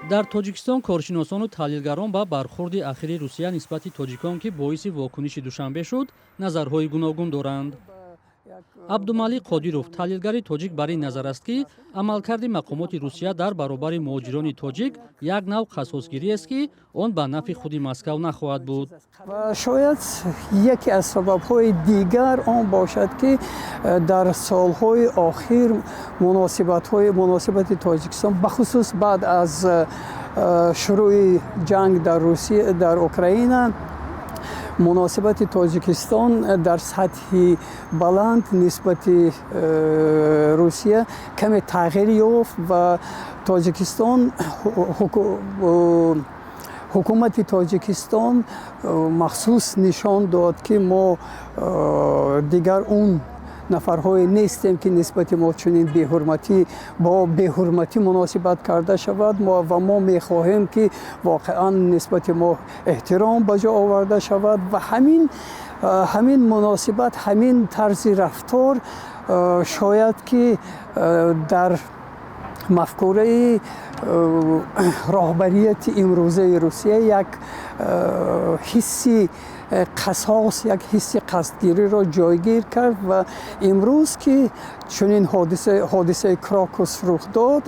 Дар Тоҷикистон коршиносону таҳлилгарон ба бархурди ахири Русия нисбати тоҷикон, ки боиси вокуниши Душанбе шуд, назарҳои гуногун доранд. Абдумалик Қодиров, таҳлилгари тоҷик, бар ин назар аст, ки амалкарди мақомоти Русия дар баробари муҳоҷирони тоҷик як нав қасосгириест, ки он ба нафъи худи Москав нахоҳад буд. Ва шояд яке аз сабабҳои дигар он бошад, ки дар солҳои охир муносибати Тоҷикистон, бахусус баъд аз шурӯъи ҷанг дар Русия, дар Украина, муносибати Тоҷикистон дар сатҳи баланд нисбати Русия каме тағйир ёфт ва Тоҷикистон, ҳукумати Тоҷикистон махсус нишон дод, ки мо дигар он нафарҳое нестем, ки нисбати мо чунин беҳурматӣ, бо беҳурматӣ муносибат карда шавад, ва мо мехоҳем, ки воқеан нисбати мо эҳтиром ба ҷо оварда шавад. Ва ҳамин муносибат, ҳамин тарзи рафтор шояд ки дар мафкураи роҳбарияти имрӯзаи Русия як ҳисси қасос, як ҳисси қасдгириро ҷойгир кард. Ва имрӯз ки чунин ҳодисаи Крокус рух дод,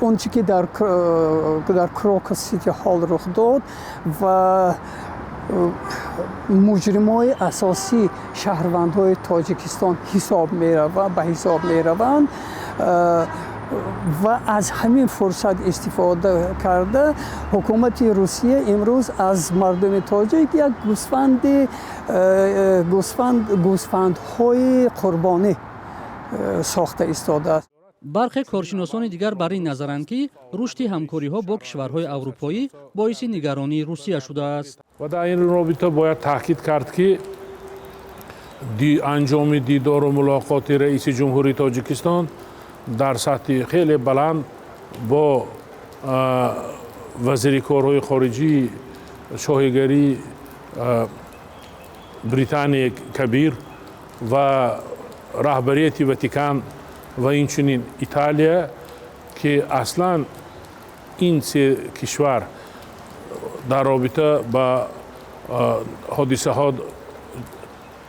он чӣ ки дар Крокус Сити Ҳол рух дод ва муҷримои асосӣ шаҳрвандҳои Тоҷикистон ҳисоб мераванд, ба ҳисоб мераванд, ва аз ҳамин фурсат истифода карда, ҳукумати Русия имрӯз аз мардуми тоҷик як гӯсфандҳои қурбонӣ сохта истодааст. Бархе коршиносони дигар бар ин назаранд, ки рушди ҳамкориҳо бо кишварҳои аврупоӣ боиси нигаронии Русия шудааст. Ва дар ин робита бояд таъкид кард, ки анҷоми дидору мулоқоти раиси ҷумҳурии Тоҷикистон дар сатҳи хеле баланд бо вазири корҳои хориҷии шоҳигарии Британияи Кабир ва раҳбарияти Ватикан ва инчунин Италия, ки аслан ин се кишвар дар робита ба ҳодисаҳо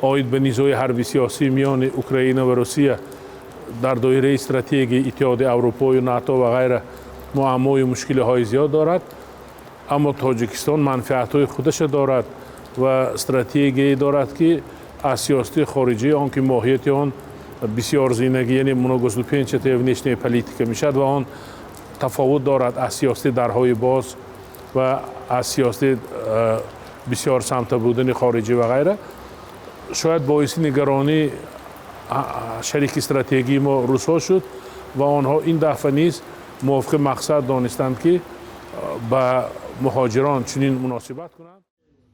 оид ба низои ҳарби сиёсӣ миёни Украина ва Русия дар доираи стратегияи Иттиҳоди Аврупою НАТО ва ғайра муаммою мушкилиҳои зиёд дорад, аммо Тоҷикистон манфиатҳои худаша дорад ва стратегияе дорад, ки аз сиёсати хориҷии он, ки моҳияти он бисёрзинагӣ, яъне многоступенчатая внешняя политика мешавад ва он тафовут дорад аз сиёсати дарҳои боз ва аз сиёсати бисёр самта будани хориҷӣ ва ғайра, шояд боиси нигаронӣ шарики стратегии мо русҳо шуд ва онҳо ин дафъа низ мувофиқи мақсад донистанд, ки ба муҳоҷирон чунин муносибат кунанд.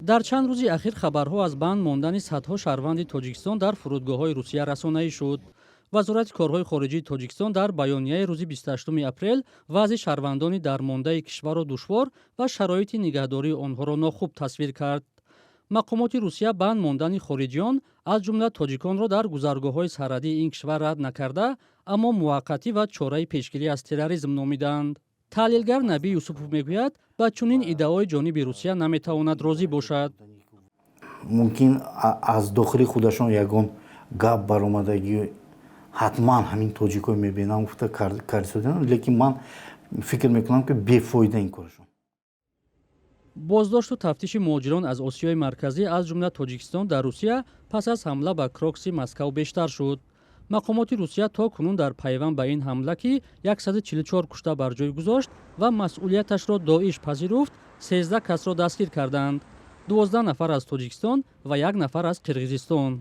Дар чанд рӯзи ахир хабарҳо аз банд мондани садҳо шаҳрванди Тоҷикистон дар фурудгоҳҳои Русия расонаӣ шуд. Вазорати корҳои хориҷии Тоҷикистон дар баёнияи рӯзи 28 апрел вазъи шаҳрвандони дармондаи кишварро душвор ва шароити нигаҳдории онҳоро нохуб тасвир кард. Мақомоти Русия банд мондани хориҷиён, аз ҷумла тоҷиконро, дар гузаргоҳҳои сарҳадии ин кишвар рад накарда, аммо муваққатӣ ва чораи пешгирӣ аз терроризм номиданд. Таҳлилгар Набӣ Юсупов мегӯяд, ба чунин иддаои ҷониби Русия наметавонад розӣ бошад. Мумкин аз дохили худашон ягон гап баромадагӣ, ҳатман ҳамин тоҷикҳо мебинам гуфта кардисодиан, лекин ман фикр мекунам, ки бефоида ин корашон. Боздошту тафтиши муҳоҷирон аз Осиёи Марказӣ, аз ҷумла Тоҷикистон, дар Русия пас аз ҳамла ба Крокуси Москав бештар шуд. Мақомоти Русия то кунун дар пайванд ба ин ҳамла, ки 144 кушта бар ҷой гузошт ва масъулияташро Доиш пазируфт, 13 касро дастгир карданд: 12 нафар аз Тоҷикистон ва як нафар аз Қирғизистон.